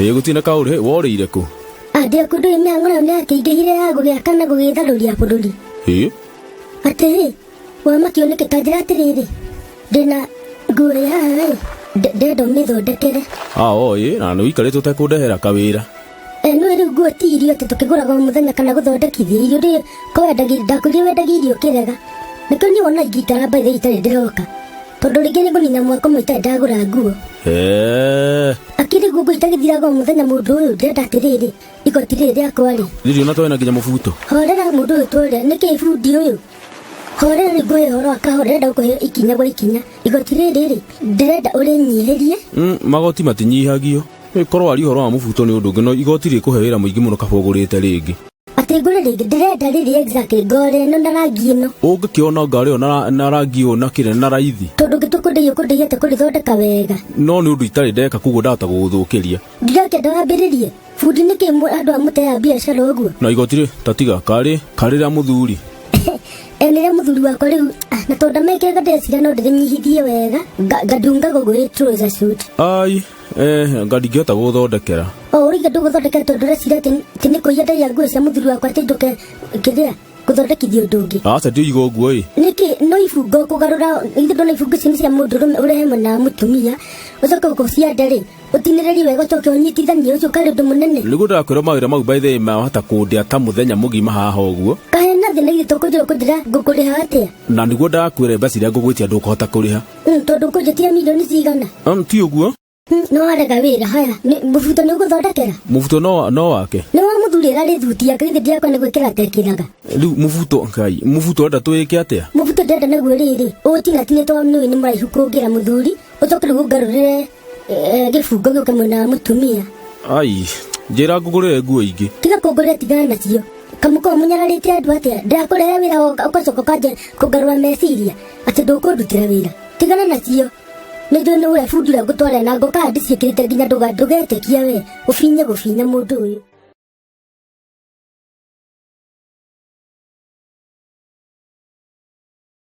Ĩ gũtirĩ na kaũndũ, hĩ, worĩire kũ? Andĩ kũndũ mĩhang'o nayo nĩyakĩingĩhire ya gũgĩaka na gũgĩtharũria bũrũri. Ĩ? Atĩrĩ, wamakio nĩkĩ? Ta njĩra atĩrĩrĩ, ndĩna nguo ĩ haha ĩ, ndenda ũmĩthondekere. Ah, o ĩ, na nĩ ũikarĩte ũtekũndehera kawĩra. E, nĩũĩ rĩu nguo ti irio atĩ tũkĩgũraga o mũthenya kana gũthondekithia irio ndĩ ko wendagia ndakwĩrire wendagia irio ũkĩrega. Nĩkĩo niĩ wona ingĩikara by the way itarĩ ndĩroka. Tondũ rĩngĩ nĩngũnina mwaka ũmwe itarĩ ndagũra nguo. Eh, Akĩrĩ guo nguo itagĩthiraga o mũthenya mũndũ ũyũ ndĩrenda atĩrĩrĩ, igoti rĩrĩ rĩakwa rĩ. Ndirĩ ona twena nginya mũbuto. Horera mũndũ ũyũ tũrĩa, nĩkĩ bundi ũyũ? Horera nĩ ngũhe ũhoro wa kahora, ndĩrenda gũkũhe ikinya gwa ikinya. Igoti rĩrĩ rĩ, ndĩrenda ũrĩnyihĩrie. Magoti matinyihagio. Korwo ari ũhoro wa mũbuto nĩ ũndũ ũngĩ, no igoti rĩkũhe wĩra mũingĩ mũno kaba ũgũrĩte rĩngĩ. Atĩ ngũre rĩngĩ, ndĩrenda rĩrĩ exactly ngore ĩno na rangi ĩno. Ũngĩkĩona ngari ĩyo na rangi ũyũ na kĩrĩa na raithi. Tondũ ũngĩtua kũndĩhia ũkũndĩhia atĩa kũrĩthondeka wega. No nĩ ũndũ itarĩ ndeka koguo ndahota gũgũthũkĩria. Ndirakĩenda wambĩrĩrie. Bundi nĩkĩ andũ a mũteaga biacara ũguo? Na igoti rĩ, ta tiga, karĩ, karĩ rĩa mũthuri. E, nĩ rĩa mũthuri wakwa rĩu, ah, na tondũ ndamekĩraga ndĩreciria no ndĩrĩnyihithie wega, ngandunga gũgũ ĩ trouser suit. Ai, anga ndingĩhota gũgũthondekera. O, ũrauga ndũgũthondekera tondũ ũreciria atĩ nĩ kũiya ndaiya nguo cia mũthuri wakwa atĩ njũke kĩrĩa gũthondekithia ũndũ ũngĩ. Aca ndioiga ũguo ĩ. Nĩkĩ no ibungo kũgarũra, ithe ndona ibungo ici nĩ cia mũndũrũme ũrehe mwena wa mũtumia, ũcoke gũcianda rĩ, ũtinĩrĩrie wega ũcoke ũnyitithanie ũcio ũkarĩ ũndũ mũnene. Nĩguo ndĩrakwĩra mawĩra mau by the way mahota kũndĩa ta mũthenya mũgima haha ũguo. Kaĩ na thĩna ithe tũkũnjĩra ũkũnjĩra ngũkũrĩha atĩa? Na nĩguo ndakwĩra mbeca iria ngũgwĩtia ndũkũhota kũrĩha. Tondũ ũkũnjĩtia milioni cigana? Ti ũguo. No warega wĩra haya, mũbuto nĩ ũgũthondekera? Mũbuto no wake. Nĩ wa mũthuri ĩrarĩ thuti yake githĩ ndiakwa nĩ gwĩkĩra ndekĩraga. Rĩu mũbuto Ngai, mũbuto ũrenda tũwĩke atĩa? Mũbuto ndĩrenda naguo rĩrĩ, ũũtinatinie tondũ nĩũĩ nĩ mũraihu kũngĩra mũthuri, ũcoke rĩu ũngarũrĩre gĩbungo gĩũke mwena wa mũtumia. Ai, njĩra ngũgũrĩre nguo ingĩ. Tiga kũngũrĩra tigana nacio. Kamũko mũnyararĩte andũ atĩa? Ndĩrakũrehe wĩra ũgacoka ũkanjia kũngarũra meciria atĩ ndũkũndutĩra wĩra. Tigana nacio. Nĩ njũĩ nĩ ũrĩa bundi ũrĩa ngũtwarĩra na ngoka ndĩciĩkĩrĩte nginya ndũgetĩkia we. Ũbinye gũbinya mũndũ ũyũ.